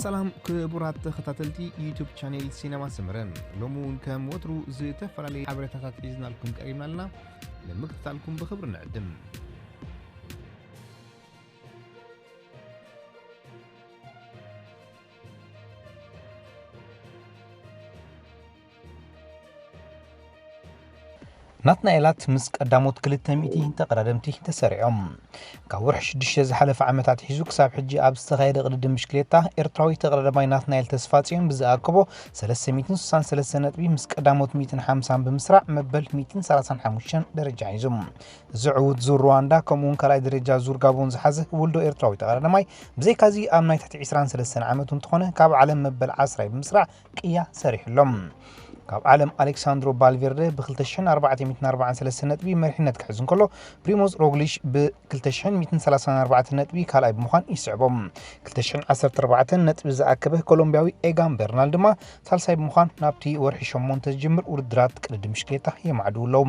ሰላም ክቡራት ተኸታተልቲ ዩቱብ ቻኔል ሲነማ ሰመረ፣ ሎሚ እውን ከም ወትሩ ዝተፈላለዩ ሓበሬታታት ሒዝናልኩም ቀሪብና ኣለና። ንምክትታልኩም ብኽብሪ ንዕድም። ናትናኤላት ምስ ቀዳሞት ክልተ ሚእቲ ተቐዳደምቲ ተሰሪዖም። ካብ ወርሒ ሽዱሽተ ዝሓለፈ ዓመት ኣትሒዙ ክሳብ ሕጂ ኣብ ዝተኻየደ ቅድድም ብሽክሌታ፣ ኤርትራዊ ተቐዳዳማይ ናትናኤል ተስፋጽዮን ብዝኣከቦ ሰለስተ ሚእትን ስሳን ሰለስተ ነጥቢ ምስ ቀዳሞት ሚእትን ሓምሳን ብምስራዕ መበል ሚእትን ሰላሳን ሓሙሽተን ደረጃ ሒዙ። እዚ ዕዉት ዙር ሩዋንዳ ከምኡውን ካልኣይ ደረጃ ዙር ጋቦን ዝሓዘ ውልዶ ኤርትራዊ ተቐዳዳማይ፣ ብዘይካዚ ኣብ ናይ ትሕቲ ዕስራን ሰለስተን ዓመቱ እንተኾነ ካብ ዓለም መበል ዓስራይ ብምስራዕ ቅያ ሰሪሕሎም። ካብ ዓለም ኣሌክሳንድሮ ባልቬርደ ብ ክልተ ሽሕን ኣርባዕተ ሚእትን ኣርባዓን ሰለስተን ነጥቢ መሪሕነት ክሕዝ እንከሎ፣ ፕሪሞዝ ሮግሊሽ ብ ክልተ ሽሕን ሚእትን ሰላሳን ኣርባዕተን ነጥቢ ካልኣይ ብምዃን ይስዕቦም። ክልተ ሽሕን ዓሰርተ ኣርባዕተን ነጥቢ ዝኣከበ ኮሎምቢያዊ ኤጋን በርናል ድማ ሳልሳይ ብምዃን ናብቲ ወርሒ ሸሞንተ ዝጅምር ውድድራት ቅድድም ብሽክሌታ የማዕድው ኣለዉ።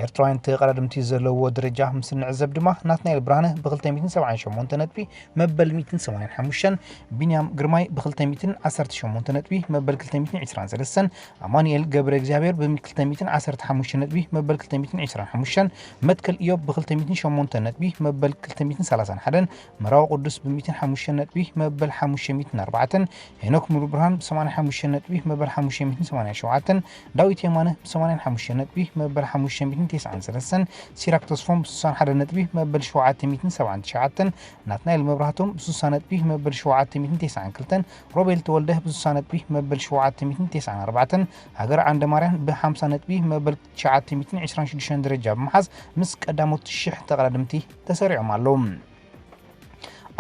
ኤርትራውያን ተቐዳደምቲ ዘለውዎ ደረጃ ምስ እንዕዘብ ድማ፣ ናትናኤል ብርሃነ ብ ክልተ ሚእትን ሰብዓን ሸሞንተ ነጥቢ መበል ሚእትን ሰማንያን ሓሙሽተን፣ ቢንያም ግርማይ ብ ክልተ ሚእትን ዓሰርተ ሸሞንተ ነጥቢ መበል ክልተ ሚእትን ዕስራን ሰለስተን፣ ኣማኑኤል ገብረ እግዚኣብሔር ብ ክልተ ሚእትን ዓሰርተ ሓሙሽተን ነጥቢ መበል ክልተ ሚእትን ዕስራን ሓሙሽተን፣ መትከል ኢዮብ ብ ክልተ ሚእትን ሸሞንተ ነጥቢ መበል ክልተ ሚእትን ሰላሳን ሓደን፣ መራዊ ቅዱስ ብ ሚእትን ሓሙሽተን ነጥቢ መበል ሓሙሽተ ሚእትን ኣርባዕተን፣ ሄኖክ ሙሉብርሃን ብ ሰማንያን ሓሙሽተን ነጥቢ መበል ሓሙሽተ ሚእትን ሰማንያን ሸውዓተን፣ ዳዊት የማነ ብ ሰማንያን ሓሙሽተን ነጥቢ መበል ሓሙሽተ ሚእትን ተስዓን ሰለስተን፣ ሲራክ ተስፎም ብ ስሳን ሓደን ነጥቢ መበል ሸውዓተ ሚእትን ሰብዓን ትሽዓተን፣ ናትናኤል መብራህቶም ብ ስሳ ነጥቢ መበል ሸውዓተ ሚእትን ተስዓን ክልተን፣ ሮቤል ተወልደ ብ ስሳ ነጥቢ መበል ሸውዓተ ሚእትን ተስዓን ኣርባዕተን፣ ሃገር ዓንደማርያም ብ ሓምሳ ነጥቢ መበል ትሽዓተ ሚእትን ዕስራን ሽዱሽተን ደረጃ ብምሓዝ ምስ ቀዳሞት ሽሕ ተቐዳደምቲ ተሰሪዖም ኣለዉ።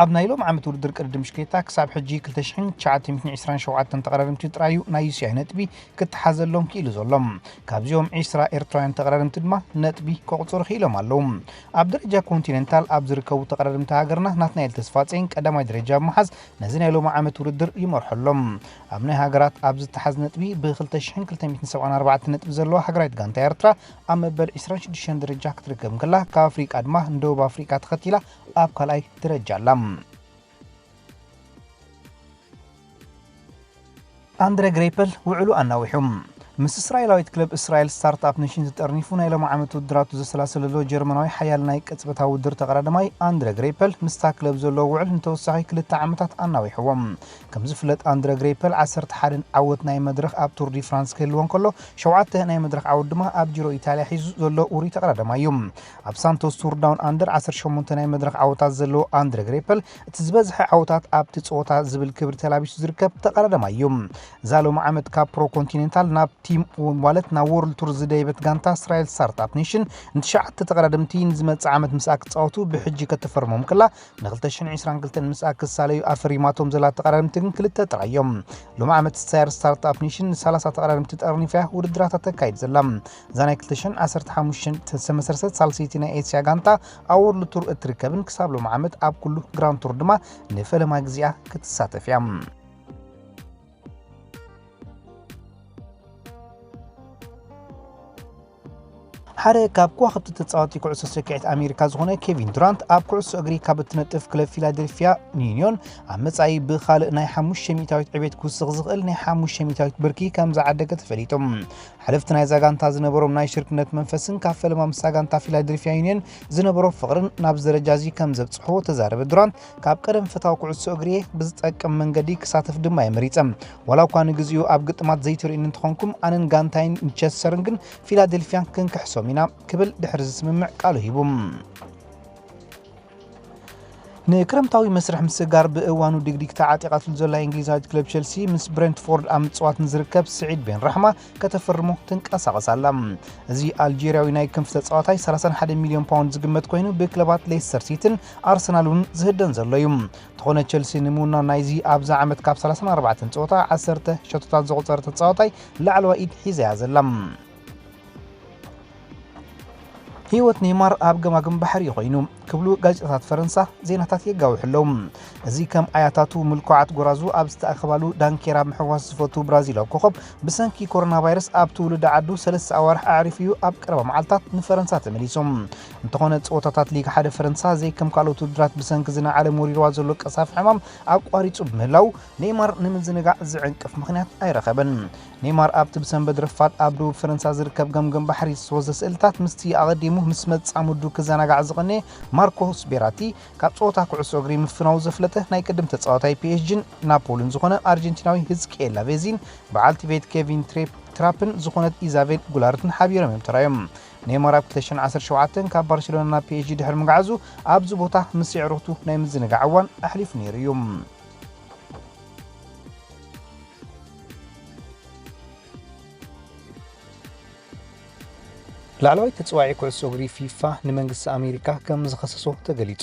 ኣብ ናይ ሎም ዓመት ውድድር ቅድድም ብሽክሌታ ክሳብ ሕጂ ክልተ ሽሕን ትሽዓተ ሚእትን ዕስራን ሸውዓተን ተቐዳደምቲ ጥራዩ ናይ ዩ ሲ ኣይ ነጥቢ ክተሓዘሎም ክኢሉ ዘሎ። ካብዚኦም ዕስራ ኤርትራውያን ተቐዳደምቲ ድማ ነጥቢ ከቑጽሩ ክኢሎም ኣለዉ። ኣብ ደረጃ ኮንቲኔንታል ኣብ ዝርከቡ ተቐዳደምቲ ሃገርና ናትናኤል ተስፋጼን ቀዳማይ ደረጃ ብምሓዝ ነዚ ናይ ሎም ዓመት ውድድር ይመርሖ ኣሎ። ኣብ ናይ ሃገራት ኣብ ዝተሓዝ ነጥቢ ብ ክልተ ሽሕን ክልተ ሚእትን ሰብዓን ኣርባዕተን ነጥቢ ዘለዋ ሃገራዊት ጋንታ ኤርትራ ኣብ መበል ዕስራን ሽዱሽተን ደረጃ ክትርከብ እንከላ፣ ካብ ኣፍሪቃ ድማ ንደቡብ ኣፍሪቃ ተኸቲላ ኣብ ካልኣይ ደረጃ ኣላ። ኣንድረ ግሬፐል ውዕሉ ኣናዊሑ። ምስ እስራኤላዊት ክለብ እስራኤል ስታርትኣፕ ኔሽን ተጠርኒፉ ናይ ሎም ዓመት ውድድራቱ ዘሰላሰለሎ ጀርመናዊ ሓያል ናይ ቅጽበታዊ ውድድር ተቐዳዳማይ ኣንድረ ግሬፐል ምስታ ክለብ ዘለዎ ውዕል ንተወሳኺ ክልተ ዓመታት ኣናዊሕዎ። ከም ዝፍለጥ ኣንድረ ግሬፐል ዓሰርተ ሓደን ዓወት ናይ መድረኽ ኣብ ቱር ዲ ፍራንስ ክህልዎ እንከሎ፣ ሸውዓተ ናይ መድረኽ ዓወት ድማ ኣብ ጂሮ ኢታልያ ሒዙ ዘሎ ውሩይ ተቐዳዳማይ እዩ። ኣብ ሳንቶስ ቱር ዳውን ኣንደር ዓሰርተ ሸሞንተ ናይ መድረኽ ዓወታት ዘለዎ ኣንድረ ግሬፐል፣ እቲ ዝበዝሐ ዓወታት ኣብቲ ጸወታ ዝብል ክብሪ ተላቢሱ ዝርከብ ተቐዳዳማይ እዩ። እዛ ሎም ዓመት ካብ ፕሮ ኮንቲኔንታል ናብ ቲም ማለት ናብ ወርልድ ቱር ዝደየበት ጋንታ እስራኤል ስታርትኣፕ ኔሽን ንትሽዓተ ተቐዳደምቲ ንዝመጽእ ዓመት ምስኣ ክጻወቱ ብሕጂ ከተፈርሞም ከላ፣ ን ክልተ ሽሕን ዕስራን ክልተን ምስኣ ክሳለዩ ኣፈሪማቶም ዘላ ተቐዳደምቲ ግን ክልተ ጥራይ እዮም። ሎም ዓመት እስራኤል ስታርትኣፕ ኔሽን ንሰላሳ ተቐዳደምቲ ጠርኒፋ ውድድራታ ተካይድ ዘላ። እዛ ናይ ክልተ ሽሕን ዓሰርተ ሓሙሽተን ዝተመሰረተት ሳልሰይቲ ናይ ኤስያ ጋንታ ኣብ ወርልድ ቱር እትርከብን ክሳብ ሎም ዓመት ኣብ ኩሉ ግራንድ ቱር ድማ ንፈለማ ግዜኣ ክትሳተፍ እያ። ሓደ ካብ ከዋኽብቲ ተጻዋቲ ኩዕሶ ሰኪዔት ኣሜሪካ ዝኾነ ኬቪን ዱራንት ኣብ ኩዕሶ እግሪ ካብ እትነጥፍ ክለብ ፊላደልፊያ ዩኒዮን ኣብ መጻኢ ብኻልእ ናይ ሓሙሽተ ሚእታዊት ዕቤት ክውስኽ ዝኽእል ናይ ሓሙሽተ ሚእታዊት ብርኪ ከም ዝዓደገ ተፈሊጡ። ሓለፍቲ ናይዛ ጋንታ ዝነበሮም ናይ ሽርክነት መንፈስን ካብ ፈለማ ምስታ ጋንታ ፊላደልፊያ ዩኒየን ዝነበሮ ፍቕርን ናብዚ ደረጃ እዚ ከም ዘብጽሕዎ ተዛረበ ዱራንት፣ ካብ ቀደም ፈታዊ ኩዕሶ እግሪ እየ፣ ብዝጠቅም መንገዲ ክሳተፍ ድማ እየ መሪጸ። ዋላ እኳ ንግዚኡ ኣብ ግጥማት ዘይትርእዩኒ እንተኾንኩም፣ ኣነን ጋንታይን ንቸስተርን ግን ፊላደልፊያን ክንክሕሶም ኢና ክብል ድሕሪ ዝስምምዕ ቃሉ ሂቡ። ንክረምታዊ መስርሕ ምስግጋር ብእዋኑ ዲግዲግ ተዓጢቓትሉ ዘላ እንግሊዛዊት ክለብ ቸልሲ ምስ ብሬንትፎርድ ኣብ ምጽዋት ንዝርከብ ስዒድ ቤን ራሕማ ከተፈርሞ ትንቀሳቐስ ኣላ። እዚ ኣልጄርያዊ ናይ ክንፍ ተጻዋታይ ሰላሳን ሓደን ሚልዮን ፓውንድ ዝግመት ኮይኑ ብክለባት ሌስተር ሲቲን ኣርሰናል እውን ዝህደን ዘሎ እዩ። እንተኾነ ቸልሲ ንምውናን ናይዚ ኣብዛ ዓመት ካብ ሰላሳን ኣርባዕተን ጸወታ ዓሰርተ ሸቶታት ዘቑጸረ ተጻዋታይ ላዕለዋይ ኢድ ሒዛ እያ ዘላ። ህይወት ኔይማር ኣብ ገማግም ባሕሪ እዩ ኮይኑ። ክብሉ ጋዜጣታት ፈረንሳ ዜናታት የጋውሑ ኣለዉ። እዚ ከም ኣያታቱ ምልኩዓት ጎራዙ ኣብ ዝተኣኸባሉ ዳንኬራ ምሕዋስ ዝፈቱ ብራዚላዊ ኮኸብ ብሰንኪ ኮሮና ቫይረስ ኣብ ትውልዲ ዓዱ ሰለስተ ኣዋርሕ ኣዕሪፉ እዩ ኣብ ቀረባ መዓልታት ንፈረንሳ ተመሊሱ። እንተኾነ ጸወታታት ሊግ ሓደ ፈረንሳ ዘይከም ካልኦት ውድድራት ብሰንኪ ዝና ዓለም ወሪርዋ ዘሎ ቀሳፊ ሕማም ኣቋሪጹ ብምህላው ኔይማር ንምዝንጋዕ ዝዕንቅፍ ምኽንያት ኣይረኸበን። ኔይማር ኣብቲ ብሰንበት ረፋድ ኣብ ደቡብ ፈረንሳ ዝርከብ ገምገም ባሕሪ ዝተወስደ ስእልታት ምስቲ ኣቐዲሙ ምስ መጻምዱ ክዘናጋዕ ዝቐነየ ማርኮስ ቤራቲ ካብ ጸወታ ኩዕሶ እግሪ ምፍናው ዘፍለጠ ናይ ቅድም ተጻዋታይ ፒ ኤስ ጂን ናፖሊን ዝኾነ ኣርጀንቲናዊ ህዝቅኤል ላቬዚን በዓልቲ ቤት ኬቪን ትሬፕ ትራፕን ዝኾነት ኢዛቤል ጉላርትን ሓቢሮም እዮም ተራዮም። ኔይማር ኣብ ክልተ ሽሕን ዓሰርተ ሸውዓተን ካብ ባርሴሎና ናብ ፒ ኤስ ጂ ድሕሪ ምግዓዙ ኣብዚ ቦታ ምስ የዕሩኽቱ ናይ ምዝንጋዕ እዋን ኣሕሊፉ ነይሩ እዩ። ላዕለዋይ ተጽዋዒ ኩዕሶ እግሪ ፊፋ ንመንግስቲ ኣሜሪካ ከም ዝኸሰሶ ተገሊጹ።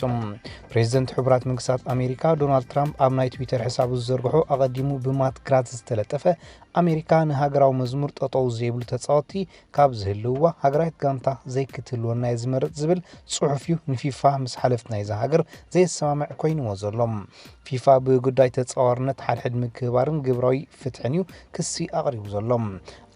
ፕሬዚደንት ሕቡራት መንግስታት ኣሜሪካ ዶናልድ ትራምፕ ኣብ ናይ ትዊተር ሕሳቡ ዝዘርግሖ ኣቐዲሙ ብማት ግራትስ ዝተለጠፈ ኣሜሪካ ንሃገራዊ መዝሙር ጠጠው ዘይብሉ ተጻወትቲ ካብ ዝህልውዋ ሃገራዊት ጋንታ ዘይክትህልወና እየ ዝመርጽ ዝብል ጽሑፍ እዩ ንፊፋ ምስ ሓለፍቲ ናይዛ ሃገር ዘየሰማምዕ ኮይንዎ ዘሎ። ፊፋ ብጉዳይ ተጻዋርነት ሓድሕድ ምክብባርን ግብራዊ ፍትሕን እዩ ክሲ ኣቕሪቡ ዘሎ።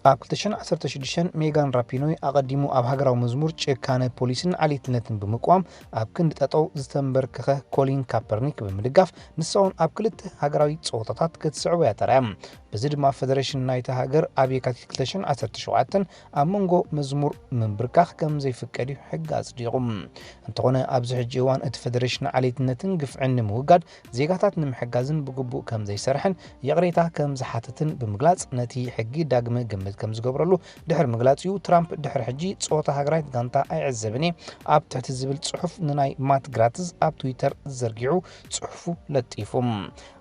ኣብ ክልተ ሽሕን ዓሰርተ ሽዱሽተን ሜጋን ራፒኖይ ኣቐዲሙ ኣብ ሃገራዊ መዝሙር ጭካነ ፖሊስን ዓሌትነትን ብምቅዋም ኣብ ክንዲ ጠጠው ዝተንበርከኸ ኮሊን ካፐርኒክ ብምድጋፍ ንሳውን ኣብ ክልተ ሃገራዊ ጸወታታት ክትስዕቦ እያ ተራእያ። በዚ ድማ ፈደሬሽን ናይታ ሃገር ኣብ የካቲት ክልተ ሽሕን ዓሰርተ ሸውዓተን ኣብ መንጎ መዝሙር ምንብርካኽ ከም ዘይፍቀድ እዩ ሕጊ ኣጽዲቑ። እንተኾነ ኣብዚ ሕጂ እዋን እቲ ፈደሬሽን ዓሌትነትን ግፍዕን ንምውጋድ ዜጋታት ንምሕጋዝን ብግቡእ ከም ዘይሰርሕን ይቕሬታ ከም ዝሓትትን ብምግላጽ ነቲ ሕጊ ዳግመ ግምት ከም ዝገብረሉ ድሕሪ ምግላጽ እዩ ትራምፕ ድሕሪ ሕጂ ጸወታ ሃገራዊት ጋንታ ኣይዕዘብን እየ ኣብ ትሕቲ ዝብል ጽሑፍ ንናይ ማት ግራትዝ ኣብ ትዊተር ዘርጊሑ ጽሑፉ ለጢፉ።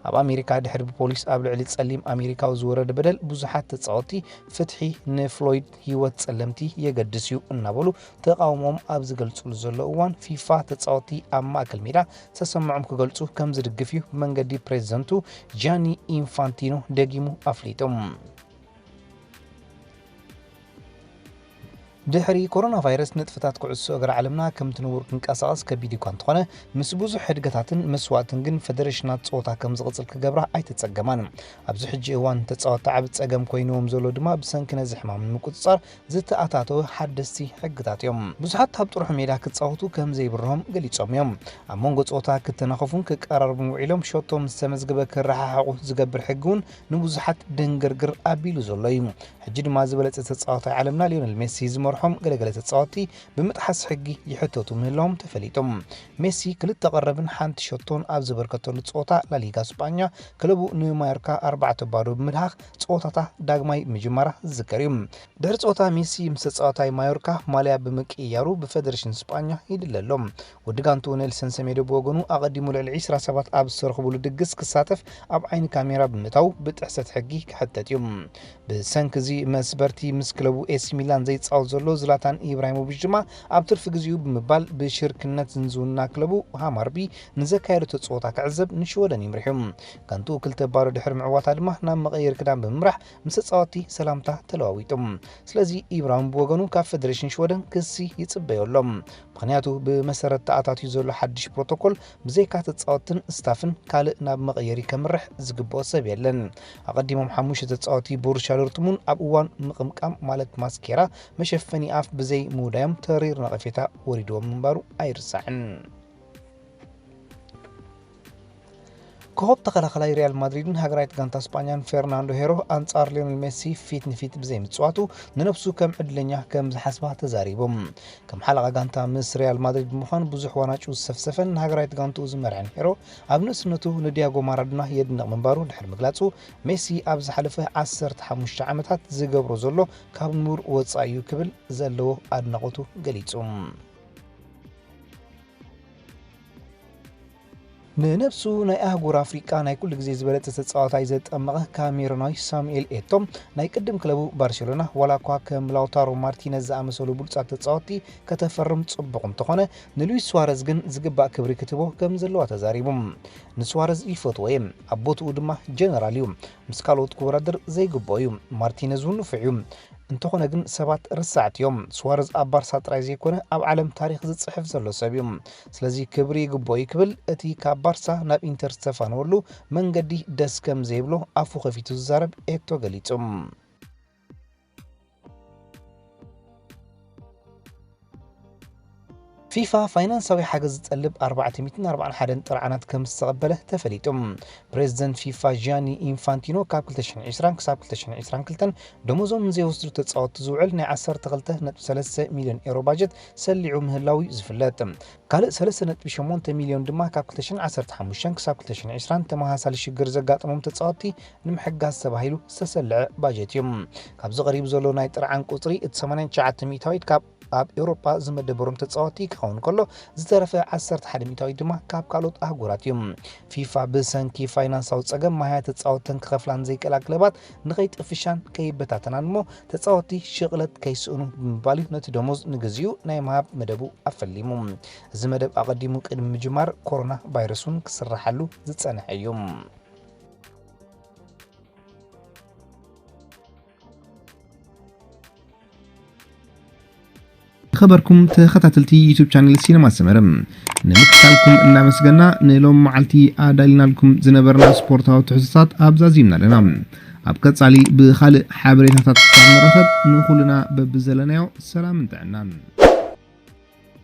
ኣብ ኣሜሪካ ድሕሪ ብፖሊስ ኣብ ልዕሊ ጸሊም ኣሜሪካዊ ዝወረደ በደል ብዙሓት ተጻወቲ ፍትሒ ንፍሎይድ ህይወት ጸለምቲ የገድስ እዩ እናበሉ ተቃውሞኦም ኣብ ዝገልጹሉ ዘሎ እዋን ፊፋ ተጻወቲ ኣብ ማእከል ሜዳ ዝተሰምዖም ክገልጹ ከም ዝድግፍ እዩ ብመንገዲ ፕሬዚደንቱ ጃኒ ኢንፋንቲኖ ደጊሙ ኣፍሊጡ። ድሕሪ ኮሮና ቫይረስ ንጥፈታት ኩዕሶ እግሪ ዓለምና ከምቲ ንቡር ክንቀሳቐስ ከቢድ እኳ እንተኾነ ምስ ብዙሕ ሕድገታትን መስዋእትን ግን ፈደሬሽናት ጸወታ ከም ዝቕጽል ክገብራ ኣይተጸገማን። ኣብዚ ሕጂ እዋን ተጻወቲ ዓቢ ጸገም ኮይንዎም ዘሎ ድማ ብሰንኪ ነዚ ሕማም ንምቁጽጻር ዝተኣታተወ ሓደስቲ ሕግታት እዮም። ብዙሓት ኣብ ጥርሑ ሜዳ ክጻወቱ ከም ዘይብርሆም ገሊጾም እዮም። ኣብ መንጎ ጸወታ ክተናኸፉን ክቀራረቡን ውዒሎም ሸቶ ምስ ተመዝገበ ክረሓሓቑ ዝገብር ሕጊ እውን ንብዙሓት ደንገርግር ኣቢሉ ዘሎ እዩ። ሕጂ ድማ ዝበለጸ ተጻዋታይ ዓለምና ሊዮነል ሜሲ ዝመርሖም ገለገለ ተጻወቲ ብምጥሓስ ሕጊ ይሕተቱ ምህላዎም ተፈሊጡ። ሜሲ ክልተ ቀረብን ሓንቲ ሸቶን ኣብ ዘበርከተሉ ጸወታ ላሊጋ ስጳኛ ክለቡ ንማዮርካ ኣርባዕተ ባዶ ብምድሃኽ ጸወታታ ዳግማይ ምጅማራ ዝዝከር እዩ። ድሕሪ ጸወታ ሜሲ ምስ ተጻዋታይ ማዮርካ ማልያ ብምቅይያሩ ብፈደሬሽን ስጳኛ ይድለ ኣሎ። ወዲ ጋንትኡ ኔልሰን ሰሜዶ ብወገኑ ኣቐዲሙ ልዕሊ ዒስራ ሰባት ኣብ ዝተረኽቡሉ ድግስ ክሳተፍ ኣብ ዓይኒ ካሜራ ብምእታው ብጥሕሰት ሕጊ ክሕተት እዩ። ብሰንኪ እዚ መስበርቲ ምስ ክለቡ ኤሲ ሚላን ዘይጻወት ዘሎ ዝላታን ኢብራሂሞቪች ድማ ኣብ ትርፊ ግዜኡ ብምባል ብሽርክነት ዝንዝውና ክለቡ ሃማርቢ ንዘካየደቶ ጸወታ ክዕዘብ ንሽወደን ይምርሑ። ጋንትኡ ክልተ ባዶ ድሕሪ ምዕዋታ ድማ ናብ መቐየሪ ክዳን ብምምራሕ ምስ ተጻወትቲ ሰላምታ ተለዋዊጡ። ስለዚ ኢብራሂም ብወገኑ ካብ ፈደሬሽን ሽወደን ክሲ ይጽበዮ ኣሎ። ምኽንያቱ ብመሰረት ተኣታትዩ ዘሎ ሓድሽ ፕሮቶኮል ብዘይካ ተጻወትን ስታፍን ካልእ ናብ መቐየሪ ከምርሕ ዝግብኦ ሰብ የለን። ኣቐዲሞም ሓሙሽተ ተጻወቲ ቦሩስያ ዶርትሙን ኣብ እዋን ምቕምቃም ማለት ማስኬራ መሸፈኒ ኣፍ ብዘይ ምውዳዮም ተሪር ነቐፌታ ወሪድዎም ምንባሩ ኣይርሳዕን። ኮኸብ ተኸላኸላይ ሪያል ማድሪድን ሃገራዊት ጋንታ ስጳኛን ፌርናንዶ ሄሮ ኣንጻር ሊዮነል ሜሲ ፊት ንፊት ብዘይምጽዋቱ ንነብሱ ከም ዕድለኛ ከም ዝሓስባ ተዛሪቡ። ከም ሓለቓ ጋንታ ምስ ሪያል ማድሪድ ብምዃን ብዙሕ ዋናጩ ዝሰፍሰፈን ንሃገራዊት ጋንትኡ ዝመርሐን ሄሮ ኣብ ንእስነቱ ንዲያጎ ማራዶና የድንቕ ምንባሩ ድሕሪ ምግላጹ ሜሲ ኣብ ዝሓለፈ ዓሰርተ ሓሙሽተ ዓመታት ዝገብሮ ዘሎ ካብ ንቡር ወጻኢ እዩ ክብል ዘለዎ ኣድናቖቱ ገሊጹ። ንነብሱ ናይ ኣህጉር ኣፍሪቃ ናይ ኩሉ ግዜ ዝበለጸ ተጻዋታይ ዘጠመቐ ካሜሩናዊ ሳሙኤል ኤቶ ናይ ቅድም ክለቡ ባርሴሎና ዋላ እኳ ከም ላውታሮ ማርቲነዝ ዝኣመሰሉ ብሉጻት ተጻወቲ ከተፈርም ጽቡቕ እንተኾነ ንሉዊስ ስዋረዝ ግን ዝግባእ ክብሪ ክትቦ ከም ዘለዋ ተዛሪቡ። ንስዋረዝ ይፈትዎ እየ፣ ኣብ ቦትኡ ድማ ጀነራል እዩ። ምስ ካልኦት ክወዳደር ዘይግብኦ እዩ። ማርቲነዝ እውን ንፉዕ እዩ። እንተኾነ ግን ሰባት ረሳዕቲ እዮም። ስዋረዝ ኣብ ባርሳ ጥራይ ዘይኮነ ኣብ ዓለም ታሪኽ ዝጽሕፍ ዘሎ ሰብ እዩ። ስለዚ ክብሪ ይግብኦ እዩ ክብል እቲ ካብ ባርሳ ናብ ኢንተር ዝተፋነወሉ መንገዲ ደስ ከም ዘይብሎ ኣፉ ከፊቱ ዝዛረብ ኤቶ ገሊጹ። ፊፋ ፋይናንሳዊ ሓገዝ ዝጠልብ ኣርባዕተ ሚእትን ኣርባዓን ሓደን ጥርዓናት ከም ዝተቐበለ ተፈሊጡ። ፕሬዚደንት ፊፋ ጂያኒ ኢንፋንቲኖ ካብ ክልተ ሽሕን ዕስራን ክሳብ ክልተ ሽሕን ዕስራን ክልተን ደሞዞም ንዘይወስዱ ተጻወትቲ ዝውዕል ናይ ዓሰርተ ክልተ ነጥቢ ሰለስተ ሚልዮን ኤሮ ባጀት ሰሊዑ ምህላው እዩ ዝፍለጥ። ካልእ ሰለስተ ነጥቢ ሸሞንተ ሚልዮን ድማ ካብ ክልተ ሽሕን ዓሰርተ ሓሙሽተን ክሳብ ክልተ ሽሕን ዕስራን ተመሳሳሊ ሽግር ዘጋጠሞም ተጻወትቲ ንምሕጋዝ ተባሂሉ ዝተሰልዐ ባጀት እዩ። ካብዚ ቀሪቡ ዘሎ ናይ ጥርዓን ቁጽሪ፣ እቲ ሰማንያን ትሽዓተ ሚእታዊት ካብ ኣብ ኤውሮጳ ዝመደበሮም ተጻወትቲ ክኸውን ከሎ፣ ዝተረፈ ዓሰርተ ሓደ ሚእታዊት ድማ ካብ ካልኦት ኣህጉራት እዩ። ፊፋ ብሰንኪ ፋይናንሳዊ ጸገም ማህያ ተጻወትተን ክኸፍላን ዘይክእላ ክለባት ንኸይጥፍሻን ከይበታተናን እሞ ተጻወትቲ ሽቕለት ከይስእኑ ብምባል እዩ ነቲ ደሞዝ ንግዚኡ ናይ ምሃብ መደቡ ኣፈሊሙ። እዚ መደብ ኣቐዲሙ ቅድሚ ምጅማር ኮሮና ቫይረስ እውን ክስራሓሉ ዝጸንሐ እዩ። ዝኸበርኩም ተኸታተልቲ ዩቱብ ቻነል ሲነማ ሰመረ፣ ንምክታልኩም እናመስገና፣ ንሎም መዓልቲ ኣዳሊናልኩም ዝነበርና ስፖርታዊ ትሕዝቶታት ኣብዛዚምና ኣለና። ኣብ ቀጻሊ ብኻልእ ሓበሬታታት ክሳብ ንረኸብ፣ ንኹልና በብዘለናዮ ሰላምን ጥዕናን።